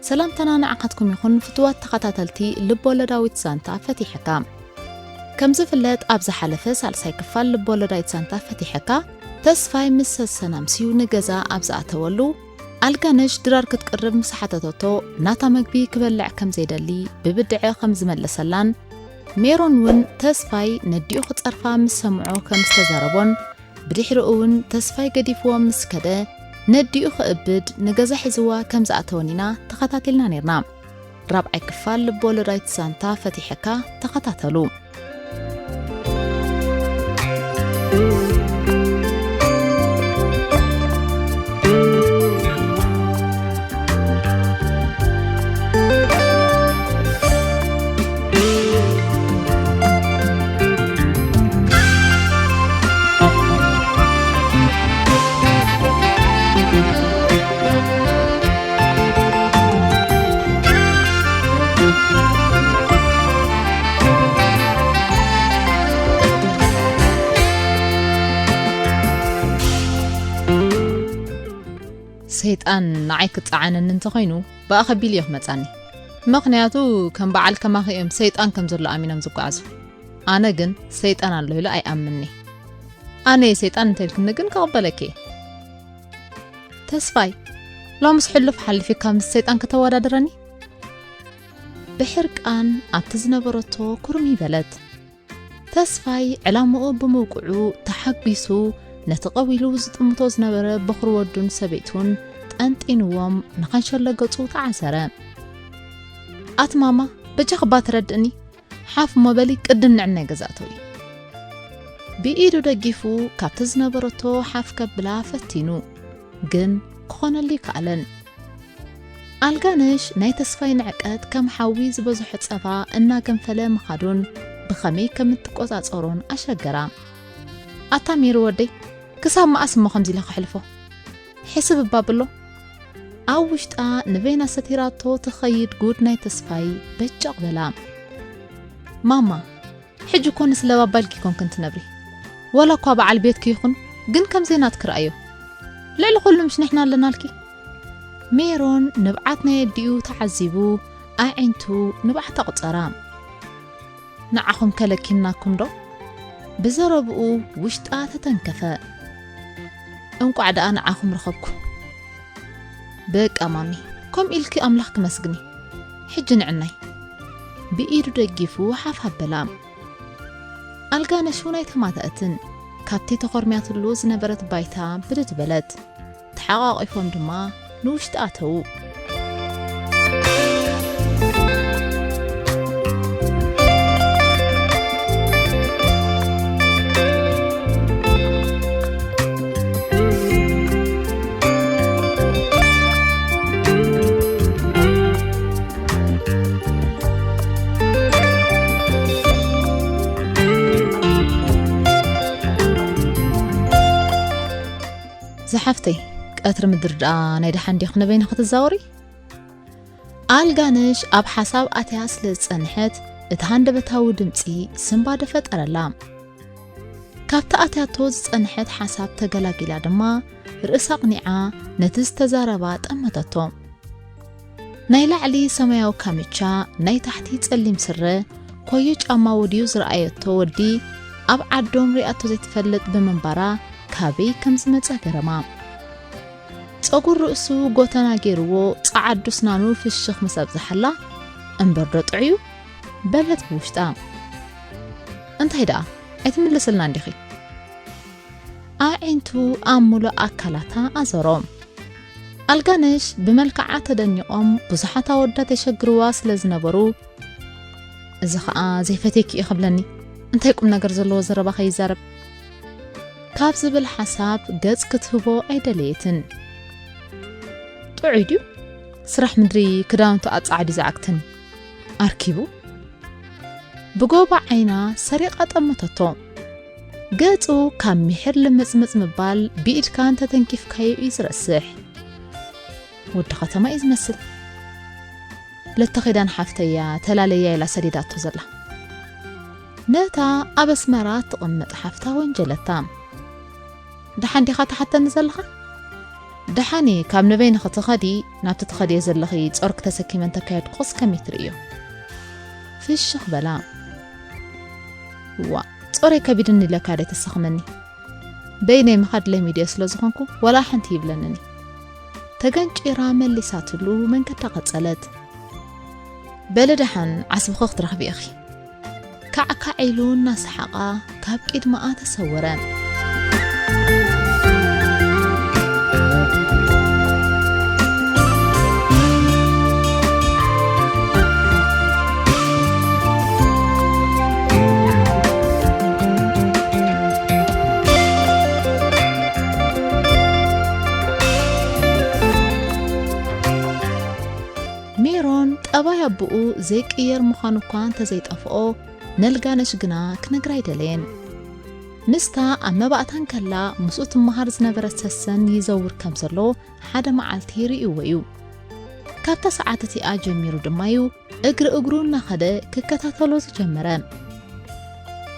ሰላምታና ንዓኻትኩም ይኹን ፍቱዋት ተኸታተልቲ ልብ ወለዳዊት ዛንታ ፈቲሐካ። ከም ዝፍለጥ ኣብ ዝሓለፈ ሳልሳይ ክፋል ልብ ወለዳዊት ዛንታ ፈቲሐካ ተስፋይ ምስ ሰሰን ኣምስዩ ንገዛ ኣብ ዝኣተወሉ ኣልጋነሽ ድራር ክትቅርብ ምስ ሓተተቶ ናታ መግቢ ክበልዕ ከም ዘይደሊ ብብድዐ ከም ዝመለሰላን ሜሮን እውን ተስፋይ ነዲኡ ክጸርፋ ምስ ሰምዖ ከም ዝተዛረቦን ብድሕሪኡ እውን ተስፋይ ገዲፍዎ ምስ ከደ ነዲኡ ክእብድ ንገዛ ሒዝዋ ከም ዝኣተወን ኢና ተኸታቲልና ነይርና። ራብዓይ ክፋል ልብ ወለዳዊት ዛንታ ፈቲሐካ ተኸታተሉ። ሰይጣን ንዓይ ክጸዓነኒ እንተኾይኑ፣ ብኣ ከቢሉ እዩ ክመጻኒ። ምኽንያቱ፣ ከም በዓል ከማኺ እዮም ሰይጣን ከም ዘሎ ኣሚኖም ዝጓዓዙ። ኣነ ግን ሰይጣን ኣሎ ኢሉ ኣይኣምንኒ። ኣነ እየ ሰይጣን እንተ ኢልክኒ ግን ክቕበለኪ እየ። ተስፋይ፣ ሎምስ ሕሉፍ ሓሊፊካ ምስ ሰይጣን ከተወዳድረኒ? ብሕርቃን ኣብቲ ዝነበረቶ ኩርምይ በለት። ተስፋይ ዕላምኡ ብምውቅዑ ተሓጒሱ ነቲ ቀዊሉ ዝጥምቶ ዝነበረ በኹሪ ወዱን ሰበይቱን ጠንጢንዎም ንኻንሸሎ ገጹ ተዓሰረ። ኣቲ ማማ፣ በጃኺ እባ ተረድእኒ፣ ሓፍ እሞ በሊ ቅድም ንዕናይ ገዛ እተዊ። ብኢዱ ደጊፉ ካብቲ ዝነበረቶ ሓፍ ከብላ ፈቲኑ፣ ግን ክኾነሉ ኣይከኣለን። ኣልጋነሽ ናይ ተስፋይ ንዕቀት ከም ሓዊ ዝበዝሖ ጸባ እናገንፈለ ምኻዱን ብኸመይ ከም እትቆጻጸሮን ኣሸገራ። ኣታ ሜሪ ወደይ፣ ክሳብ መኣስ እሞ ከምዚ ኢለ ከሕልፎ? ሕስብ እባ ብሎ። ኣብ ውሽጣ ንበይና ሰቲራቶ ትኸይድ ጉድ ናይ ተስፋይ በጨቕ በላ። ማማ፣ ሕጂ እኮ ንስለ ባባልኪ ይኮንክን ትነብሪ። ወላ እኳ በዓል ቤትኪ ይኹን፣ ግን ከም ዘይናትኪ ረኣዮ። ልዕሊ ኩሉ ምሽ ንሕና ኣለናልኪ። ሜሮን ንብዓት ናይ ኣዲኡ ተዓዚቡ፣ ኣዒንቱ ንብዓት ኣቑጸራ። ንዓኹም ከለኪናኩም ዶ? ብዘረብኡ ውሽጣ ተተንከፈ። እንቋዕ ደኣ ንዓኹም ረኸብኩ። በቃ ማሚ፣ ከምኡ ኢልኪ ኣምላኽ ክመስግኒ። ሕጂ ንዕናይ። ብኢዱ ደጊፉ ሓፍ ኣበላ። ኣልጋነሽ እውን ኣይተማተኣትን። ካብቲ ተኾርምያትሉ ዝነበረት ባይታ ብድድ በለት። ተሓቋቒፎም ድማ ንውሽጢ ኣተዉ። ዝሓፍተይ፣ ቀትሪ ምድሪ ደኣ ናይ ደሓን ዲኺ ንበይንኺ ትዛወሪ? ኣልጋነሽ ኣብ ሓሳብ ኣትያ ስለ ዝጸንሐት፣ እቲ ሃንደበታዊ ድምጺ ስንባደ ፈጠረላ። ካብቲ ኣትያቶ ዝጸንሐት ሓሳብ ተገላጊላ ድማ፣ ርእሳ ኣቕኒዓ ነቲ ዝተዛረባ ጠመተቶ። ናይ ላዕሊ ሰማያዊ ካምቻ፣ ናይ ታሕቲ ጸሊም ስረ፣ ኮዮ ጫማ ወድዩ ዝረኣየቶ ወዲ፣ ኣብ ዓዶም ሪኣቶ ዘይትፈልጥ ብምንባራ፣ ካበይ ከም ዝመጸ ገረማ። ጸጉር ርእሱ ጎተና ገይርዎ፣ ጸዓዱ ስናኑ ፍሽኽ ምስ ኣብዝሓላ፣ "እምበር ዶ ጥዑዩ?" በለት ብውሽጣ። "እንታይ ደኣ? ኣይትምልስልናን ዲኺ?" ኣዒንቱ ኣብ ሙሉእ ኣካላታ ኣዞሮ። ኣልጋነሽ ብመልክዓ ተደኒቖም ብዙሓት ኣወዳት የሸግርዋ ስለ ዝነበሩ፣ "እዚ ኸኣ ዘይፈትየኪ እዩ ክብለኒ፣ እንታይ ቁም ነገር ዘለዎ ዘረባ ከይዛረብ?" ካብ ዝብል ሓሳብ ገጽ ክትህቦ ኣይደለየትን። "ጥዑይ ድዩ? ስራሕ ምድሪ ክዳውንቱ ኣጻዕዲ ዝዓግተኒ ኣርኪቡ?" ብጎባ ዓይና ሰሪቓ ጠመተቶ። ገጹ ካብ ሚሕር ልምጽምጽ ምባል ብኢድካ እንተተንኪፍካዮ እዩ ዝረስሕ። ወዲ ከተማ እዩ ዝመስል። ለተኺዳን ሓፍተያ ተላለያ ኢላ ሰዲዳቶ ዘላ። ነታ ኣብ ኣስመራ ትቕመጥ ሓፍታ ወንጀለታ። "ደሓን ዲኻ ትሓተኒ ዘለኻ?" ደሓኒ ካብ ንበይንኺ ትኸዲ፣ ናብቲ ትኸድዮ ዘለኺ ጾርኪ ተሰኪመን ተካየድኩስ ከመይ ትርእዮ? ፍሽኽ በላ። እዋ፣ ጾረይ ከቢድኒ ኢለካ ዶ ተሰኽመኒ? በይነይ ምኻድ ለሚድዮ ስለ ዝኾንኩ፣ ወላ ሓንቲ ይብለንን እዩ። ተገንጪራ መሊሳትሉ መንገዳ ቀጸለት። በሊ ደሓን ዓስብኺ ክትረኽቢ ኢኺ። ካዕካዕ ኢሉ እናሰሓቓ ካብ ቅድመኣ ተሰወረ። ሜሮን ጠባይ ኣቦኡ ዘይቅየር ምዃኑ እኳ እንተዘይጠፍኦ፣ ነልጋነሽ ግና ክነግራ ኣይደለየን። ምስታ ኣብ መባእታ እንከላ ምስኡ ትመሃር ዝነበረት ሰሰን ይዘውር ከም ዘሎ ሓደ መዓልቲ ርእይዎ እዩ። ካብታ ሰዓት እቲኣ ጀሚሩ ድማ እዩ እግሪ እግሩ እናኸደ ክከታተሎ ዝጀመረ።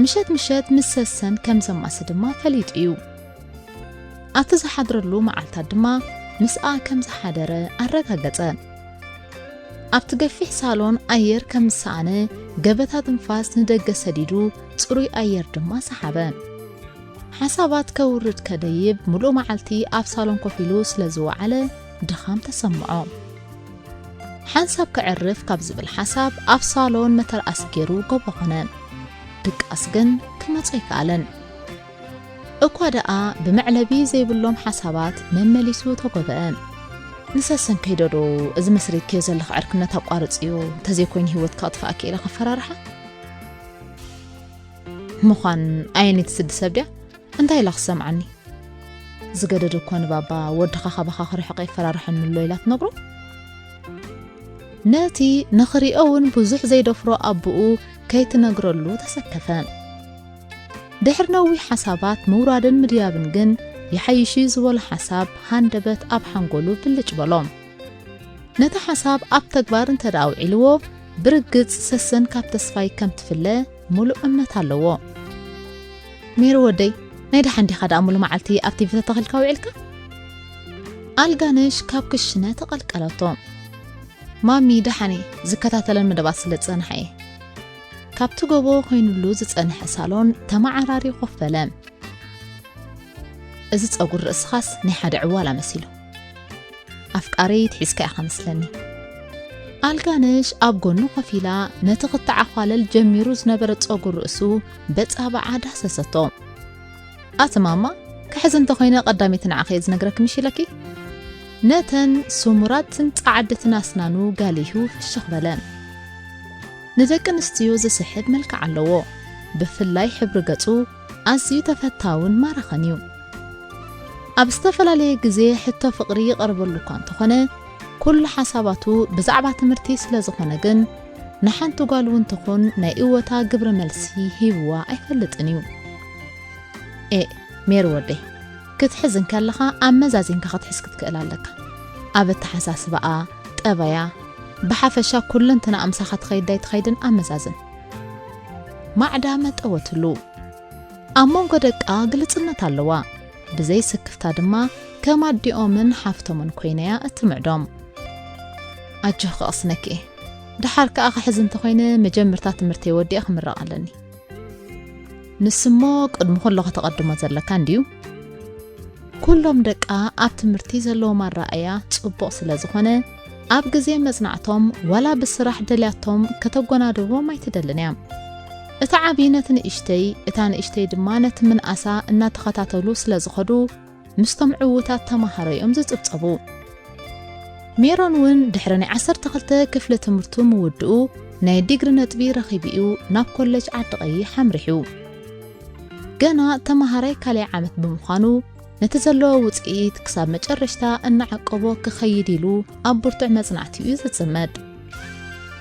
ምሸት ምሸት ምስ ሰሰን ከም ዘማሲ ድማ ፈሊጡ እዩ። ኣብቲ ዝሓድረሉ መዓልታት ድማ ምስኣ ከም ዝሓደረ ኣረጋገጸ። ኣብቲ ገፊሕ ሳሎን ኣየር ከም ዝሰኣነ፣ ገበታ ትንፋስ ንደገ ሰዲዱ፣ ጽሩይ ኣየር ድማ ሰሓበ። ሓሳባት ከውርድ ከደይብ፣ ምሉእ መዓልቲ ኣብ ሳሎን ኮፍ ኢሉ ስለ ዝወዓለ፣ ድኻም ተሰምዖ። ሓንሳብ ከዕርፍ ካብ ዝብል ሓሳብ፣ ኣብ ሳሎን መተርኣስ ገይሩ ጎቦ ኾነ። ድቃስ ግን ክመጾ ኣይከኣለን። እኳ ደኣ ብመዕለቢ ዘይብሎም ሓሳባት መመሊሱ ተጎበአ። ንሰሰን ከይደዶ እዚ መስሪትክዮ ዘለኺ ዕርክነት ኣቋርጽዮ፣ እንተዘይኮይኑ ህይወት ከጥፍኣኪ ኢለ ከፈራርሓ? ምዃን ኣየነይቲ ስዲ ሰብ ድያ? እንታይ ኢላ ክሰምዓኒ? ዝገደደ እኮ ንባባ ወድኻ ካባኻ ክርሕቕ ይፈራርሐኒ ኣሎ ኢላ ትነግሮ? ነቲ ንኽሪኦ እውን ብዙሕ ዘይደፍሮ ኣቦኡ ከይትነግረሉ ተሰከፈ። ድሕሪ ነዊሕ ሓሳባት ምውራድን ምድያብን ግን፣ ይሓይሽ እዩ ዝበሎ ሓሳብ ሃንደበት ኣብ ሓንጎሉ ብልጭ በሎ። ነቲ ሓሳብ ኣብ ተግባር እንተ ደኣ ኣውዒልዎ፣ ብርግጽ ሰሰን ካብ ተስፋይ ከም ትፍለ ምሉእ እምነት ኣለዎ። ሜሪ ወደይ፣ ናይ ደሓን ዲኻ ደኣ ሙሉ መዓልቲ ኣብ ቲቪ ተተኺልካ ውዒልካ? ኣልጋነሽ ካብ ክሽነ ተቐልቀለቶ። ማሚ፣ ደሓን እየ፣ ዝከታተለን መደባት ስለ ዝጸንሓ እየ። ካብቲ ጎቦ ኮይኑሉ ዝጸንሐ ሳሎን ተመዓራርዩ ኮፍ በለ። እዚ ጸጉሪ ርእስኻስ ናይ ሓደ ዕዋላ መሲሉ። ኣፍቃረይ ትሒዝካ ኢኻ መስለኒ። ኣልጋነሽ ኣብ ጎኑ ኮፍ ኢላ ነቲ ክተዓዃለል ጀሚሩ ዝነበረ ጸጉሪ ርእሱ በጻብዓ ዳህሰሰቶ። ኣቲ ማማ፣ ክሕዝ እንተኾይነ ቀዳመይቲ ንዓኺ እየ ዝነግረኪ ምሽ ኢለኪ። ነተን ስሙራትን ጻዕድትን ኣስናኑ ጋሊሁ ፍሽኽ በለ። ንደቂ ኣንስትዮ ዝስሕብ መልክዕ ኣለዎ። ብፍላይ ሕብሪ ገጹ ኣዝዩ ተፈታውን ማራኽን እዩ። ኣብ ዝተፈላለየ ግዜ ሕቶ ፍቕሪ ይቐርበሉ እኳ እንተኾነ፣ ኩሉ ሓሳባቱ ብዛዕባ ትምህርቲ ስለ ዝኾነ ግን፣ ንሓንቲ ጓል እውን ትኹን ናይ እወታ ግብረ መልሲ ሂብዋ ኣይፈልጥን እዩ። ኤእ፣ ሜሪ ወደይ፣ ክትሕዝ እንከለኻ ኣመዛዚንካ ክትሕዝ ክትክእል ኣለካ። ኣብ ኣተሓሳስባኣ፣ ጠባያ፣ ብሓፈሻ ኩለንትናኣ ምሳኻ ትኸይድ ኣይትኸይድን ኣመዛዝን። ማዕዳ መጠወትሉ። ኣብ መንጎ ደቃ ግልጽነት ኣለዋ። ብዘይ ስክፍታ ድማ ከም ኣዲኦምን ሓፍቶምን ኮይነያ እትምዕዶም። ኣጆኺ ክቕስነኪ እየ። ደሓር ከኣ ክሕዝ እንተኾይነ መጀመርታ ትምህርተይ ወዲአ ክምረቕ ኣለኒ። ንስሞ ቅድሚ ኩሉ ከተቐድሞ ዘለካ እንድዩ። ኩሎም ደቃ ኣብ ትምህርቲ ዘለዎም ኣረኣእያ ጽቡቕ ስለ ዝኾነ፣ ኣብ ግዜ መጽናዕቶም ዋላ ብስራሕ ደልያቶም ከተጎናድቦም ኣይትደልን እያ። እታ ዓቢ ነቲ ንእሽተይ፣ እታ ንእሽተይ ድማ ነቲ ምንኣሳ እናተኸታተሉ ስለ ዝኸዱ፣ ምስቶም ዕዉታት ተማሃሮ እዮም ዝጽብጸቡ። ሜሮን እውን ድሕሪ ናይ ዓሰርተ ክልተ ክፍሊ ትምህርቱ ምውድኡ ናይ ዲግሪ ነጥቢ ረኺቡ እዩ ናብ ኮሌጅ ዓዲ ቀይሕ ኣምሪሑ። ገና ተማሃራይ ካልኣይ ዓመት ብምዃኑ ነቲ ዘለዎ ውጽኢት ክሳብ መጨረሽታ እናዓቀቦ ክኸይድ ኢሉ ኣብ ብርቱዕ መጽናዕቲ እዩ ዝጽመድ።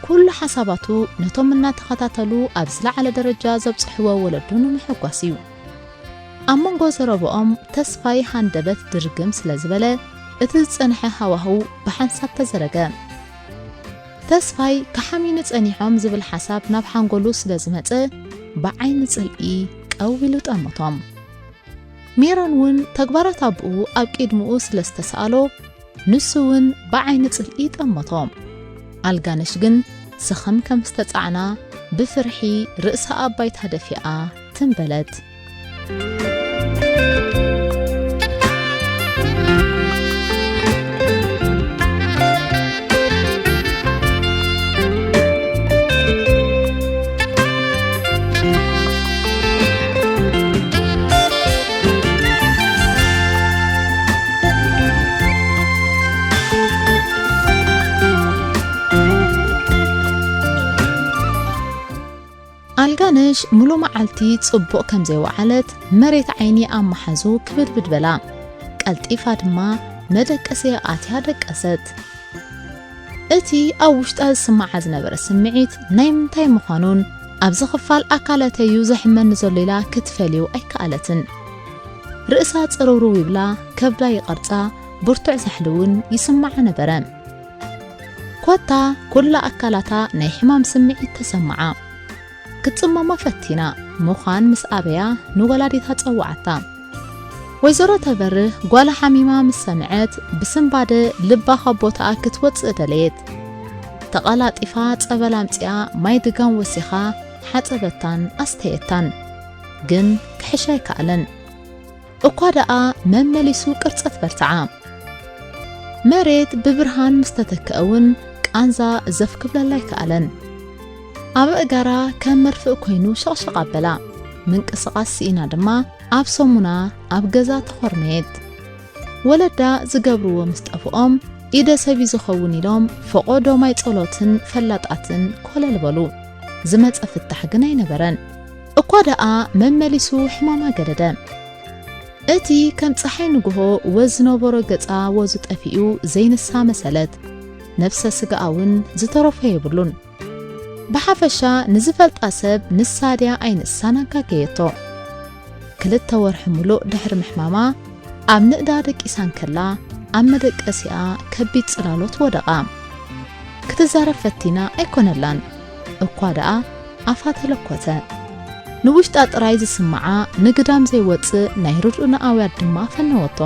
ኩሉ ሓሳባቱ ነቶም እናተኸታተሉ ኣብ ዝለዓለ ደረጃ ዘብጽሕዎ ወለዱ ንምሕጓስ እዩ። ኣብ መንጎ ዘረብኦም ተስፋይ ሃንደበት ድርግም ስለ ዝበለ፣ እቲ ዝጸንሐ ሃዋህው ብሓንሳብ ተዘረገ። ተስፋይ ክሓምዩኒ ጸኒሖም ዝብል ሓሳብ ናብ ሓንጎሉ ስለ ዝመጸ፣ ብዓይኒ ጽልኢ ቀው ኢሉ ጠመቶም። ሜሮን እውን ተግባራት ኣቦኡ ኣብ ቅድሚኡ ስለ ዝተሰኣሎ፣ ንሱ እውን ብዓይኒ ጽልኢ ጠመቶ። ኣልጋነሽ ግን ስኽም ከም ዝተጻዕና ብፍርሒ ርእሳ ኣብ ባይታ ደፊኣ ትም በለት። ኣልጋነሽ ሙሉ መዓልቲ ጽቡቕ ከም ዘይወዓለት መሬት ዓይኒ ኣብ መሓዙ ክብድብድ በላ። ቀልጢፋ ድማ መደቀሲ ኣትያ ደቀሰት። እቲ ኣብ ውሽጣ ዝስምዓ ዝነበረ ስምዒት ናይ ምንታይ ምዃኑን ኣብዚ ክፋል ኣካላተዩ ዘሕመኒ ዘሎ ኢላ ክትፈልዮ ኣይከኣለትን። ርእሳ ጽርውርው ይብላ፣ ከብዳ ይቐርጻ፣ ብርቱዕ ዛሕሊ እውን ይስምዓ ነበረ። ኮታ ኩላ ኣካላታ ናይ ሕማም ስምዒት ተሰምዓ። ክትጽመማ ፈቲና ምዃን ምስ ኣበያ ንወላዲታ ጸውዓታ። ወይዘሮ ተበርህ ጓላ ሓሚማ ምስ ሰምዐት ብስንባደ ልባ ካብ ቦታኣ ክትወጽእ ደለየት። ተቐላጢፋ ጸበል ኣምጺኣ ማይ ድጋም ወሲኻ ሓጸበታን ኣስተየታን። ግን ክሕሻ ኣይከኣለን። እኳ ደኣ መመሊሱ ቅርጸት በርትዓ። መሬት ብብርሃን ምስ ተተክአ እውን ቃንዛ ዘፍ ክብለላ ኣይከኣለን። ኣብ ኣእጋራ ከም መርፍእ ኮይኑ ሸቕሸቕ ኣበላ። ምንቅስቓስ ስኢና ድማ ኣብ ሰሙና ኣብ ገዛ ተኾርመየት። ወለዳ ዝገብርዎ ምስ ጠፍኦም ኢደ ሰብ እዩ ዝኸውን ኢሎም ፈቖዶ ማይ ጸሎትን ፈላጣትን ኮለል በሉ። ዝመጸ ፍታሕ ግን ኣይነበረን። እኳ ደኣ መመሊሱ ሕማማ ገደደ። እቲ ከም ጸሓይ ንግሆ ወዝ ዝነበሮ ገጻ ወዙ ጠፊኡ ዘይንሳ መሰለት። ነፍሰ ስጋኣ እውን ዝተረፎ የብሉን። ብሓፈሻ ንዝፈልጣ ሰብ ንሳ ድያ ኣይንሳን ኣጋገየቶ። ክልተ ወርሒ ምሉእ ድሕሪ ምሕማማ ኣብ ንእዳ ደቂሳ እንከላ ኣብ መደቀሲኣ ከቢድ ጽላሎት ወደቓ። ክትዛረብ ፈቲና ኣይኮነላን። እኳ ደኣ ኣፋ ተለኮተ። ንውሽጣ ጥራይ ዝስምዓ ንግዳም ዘይወጽእ ናይ ርድኡና ኣውያት ድማ ፈነወቶ።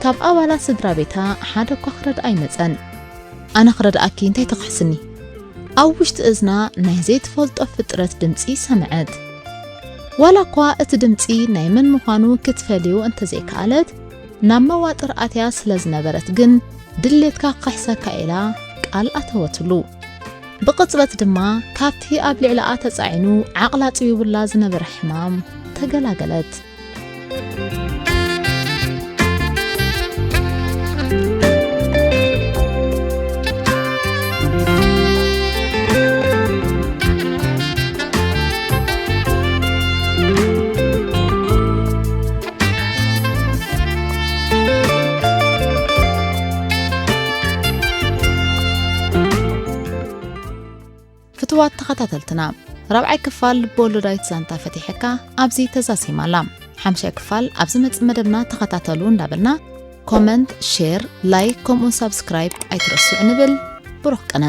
ካብ ኣባላት ስድራ ቤታ ሓደ እኳ ክረድኣ ኣይመጸን። ኣነ ክረድኣኪ እንታይ ትኽሕስኒ? ኣብ ውሽጢ እዝና ናይ ዘይትፈልጦ ፍጥረት ድምጺ ሰምዐት። ዋላ እኳ እቲ ድምጺ ናይ መን ምዃኑ ክትፈልዮ እንተዘይከኣለት፣ ናብ መዋጥር ኣትያ ስለ ዝነበረት ግን ድሌትካ ክኽሕሰካ ኢላ ቃል ኣተወትሉ። ብቕጽበት ድማ ካብቲ ኣብ ልዕሊኣ ተጻዒኑ ዓቕላ ጽቢቡላ ዝነበረ ሕማም ተገላገለት። ፍትዋት ተኸታተልትና፣ ራብዓይ ክፋል ልቦወለዳዊት ዛንታ ፈቲሐካ ኣብዚ ተዛዚማ ኣላ። ሓምሻይ ክፋል ኣብ ዝመጽእ መደብና ተኸታተሉ እንዳበልና፣ ኮመንት፣ ሼር፣ ላይክ፣ ከምኡውን ሳብስክራይብ ኣይትረስዑ ንብል። ብሩኽ ቅነ።